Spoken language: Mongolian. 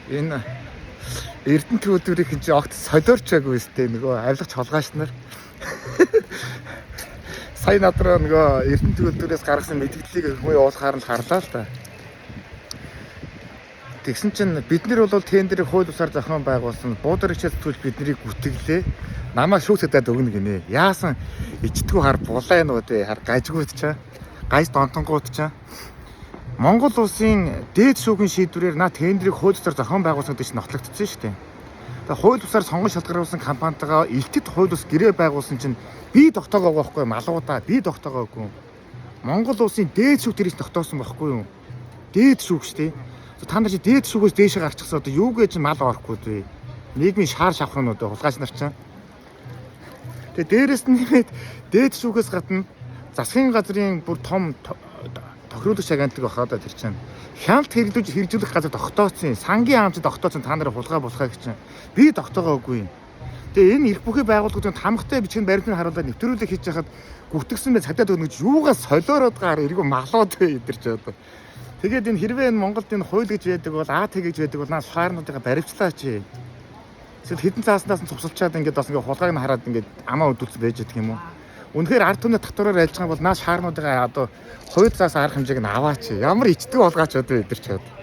Энэ Эрдэнэт төлөвлөрийн чинь огт солиорчаагүй өстэй нөгөө авилгач холгооч нар. Сая над руу нөгөө Эрдэнэт төлөвлөрөөс гаргасан мэдээллийг хүмүүс явуулахаар нь харлаа л та. Тэгсэн чинь бид нар бол тендерийг хууль бусаар зохион байгуулсан. Буудар хичээл зүтгүүлж биднийг гүтгэлээ. Намайг шүүх цадаад өгнө гинэ. Яасан ичдэггүй хар булаа нуу те хар гажгууд чаа. Гаж донтонгууд чаа. Монгол улсын дээд шүүхийн шийдвэрээр наа тендерийг хууль бусаар зохион байгуулсан гэдэг чинь нотлогдсон шүү дээ. Тэгээ хууль бусаар сонгон шалгаруулсан компанитайгаа элтэд хууль бус гэрээ байгуулсан чинь би тогтоогоогүй байхгүй малуудаа би тогтоогоогүй. Монгол улсын дээд шүүх дээрээс тогтоосон байхгүй юу? Дээд шүүх шүү дээ. Та нар чи дээд шүүхээс дээшээ гарчихсан одоо юу гэж мал орохгүй дээ. Нийгмийн шаар шавхрын одоо хулгайч нар чинь. Тэгээ дээрэс нь нэмээд дээд шүүхээс гадна засгийн газрын бүр том тохируулагч агентлаг баха одоо тэр чинь хяналт хэрэглүүж хэрэгжүүлэх газар тогтооцсон. Сангийн аамчид тогтооцсон та нарын хулгай булхай гэж чинь. Би тогтоогоогүй юм. Тэгээ энэ эрх бүхий байгууллагуудын тамгатай бичгийн баримтыг харуулаад нэвтрүүлэг хийж яхад гүтгсэн бай цадаад өгнө гэж юугаа солиороодгаар эргүү малууд эдэр чи одоо. Тэгээд энэ хэрвээ энэ Монголд энэ хууль гэж байдаг бол АТ гэж байдаг бол наа шаарнуудыгаа баримтлаач. Эсвэл хэдэн цааснаас нь цувсалчаад ингээд бас ингээд хулгайг нь хараад ингээд амаа өдөлцөн байж идэх юм уу? Үнэхээр ард түмний татвараар альж байгаа бол наа шаарнуудыгаа одоо хууль заас арга хэмжээг нь аваач. Ямар ичдэг болгооч одоо эдэр ч одоо.